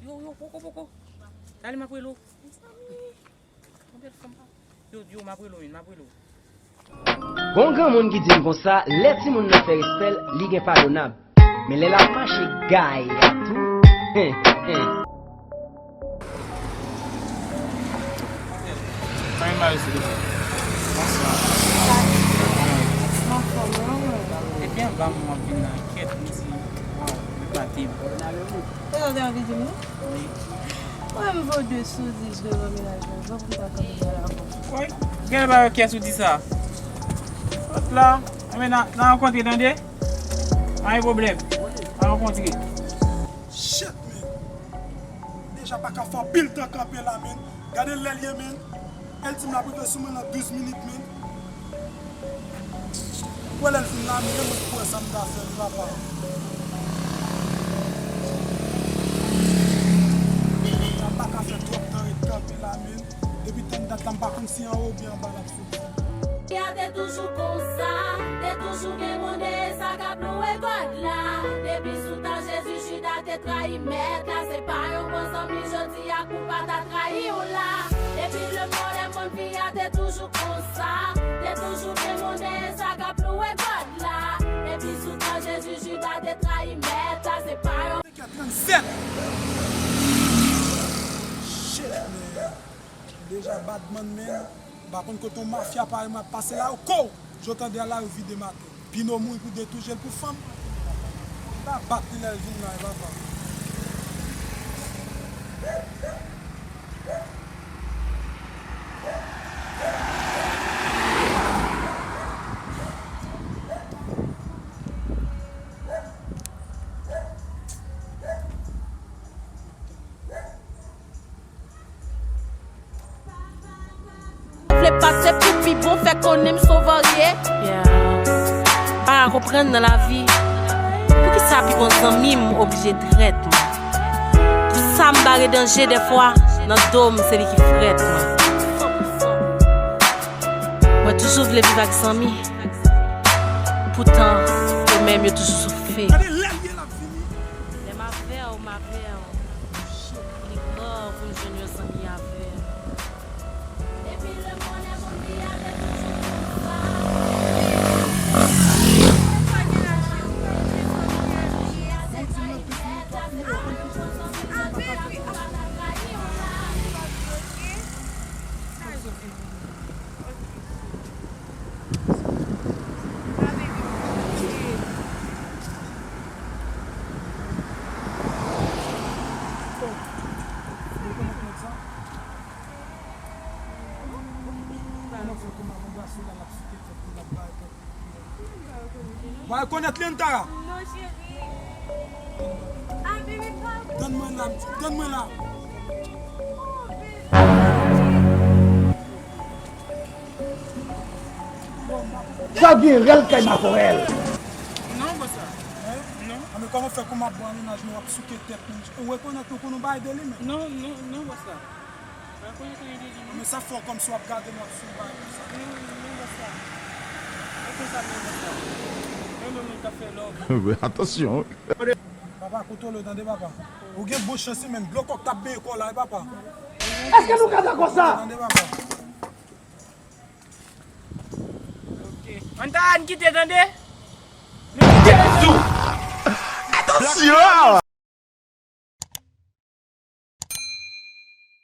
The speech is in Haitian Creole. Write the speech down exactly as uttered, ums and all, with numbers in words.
Yo, yo, poko, poko. Talè m ap rele w. Yo, yo, m ap rele w, men, m ap rele w. Gon granmoun ki di m konsa, lè timoun nan fè respè l, li gen padonab. Men lè l ap mache gay tou, hen, hen. Mwen anfòm, non, mwen. Depi anba mwen ap vin nan kèt, m di, waw, m epate m. Ou te nan videyo, non? Wi. Mwen, m vo de sou dis devan mennaj mwen, jan pou m ta kanpe pale avè w. Woy, gen bagay kiyès ou di sa? Sot la, enben, n a, n a rankontre, tande? Pa gen pwoblèm. N a rankontre. Shit, man. Deja pa ka fè anpil tan kanpe la, man. Gade lè l ye, man. L di m l ap rive sou mwen nan douz minit, man. Kwè lè l vin la, men mwen kwè sa m ta fè, li papa. Sa pa ka fè twòp tan ret kanpe la, men depi tann dat la, m pa konn si anwo oubyen anba l ap soti. Fi a te toujou konsa, te toujou gen monde sa k ap louwe God la. Depi sou tan Jezi, Jida te trayi Mèt la. Se pa yon bon zanmi, jodi a kou pa ta trayi w la. Depi le monde est monde, fi a te toujou konsa, te toujou gen monde sa k ap louwe God la. Depi sou tan Jezi, Jida te trayi Mèt la. Se pa yon Trant sèt. Shit, man. Deja badman, man. M pa konn kote yon mafya parèy mwen ap pase la, yo kow. Jan w tande a la, yo vide m atè. Pino mouri pou de toujel pou fanm. M ta bat li lè l vin la, e papa. Vle pase pou pi bon, fè konnen m son varye. Yeah. Pa ka konprann nan lavi. Poukisa pi bon zanmi m oblije trèt mwen? Pou sa m bare danje dèfwa, nan do m se li ki frèt mwen. Mwen toujou vle viv ak zanmi. Poutan, yo menm yo toujou sou fake. Gade lè l ye l ap vini. Lè m avè w, m avè w. Li ra pou m jwenn yon zanmi avè w. Ou pa rekonèt li, Antara? Non, cheri. Tann mwen la, tann mwen la. Sa w gen rèl kay Maforèl? Non, bòs la. Non. A, men kòman fè kou m ap bò nan mennaj mwen, w ap souke tèt mwen? Ou rekonèt ou konn yon bagay de li menm? Non, non, non, bòs la. Mwen rekonèt anyen de li, non. Men sa fè w kòmsi w ap gade m, w ap sou bagay konsa. Non, non, bòs la. E konsa, men bòs la. Mwen menm moun k ap fè love. Atansyon. Papa, kontwole w, tande, papa. Ou gen bon chans, wi, men dlo kòk t ap benyen kò w la, wi, papa. Èske nou ka fè konsa? Tande, papa. Ok. Ann ta, ann kite, tande? Nou kite. Atansyon!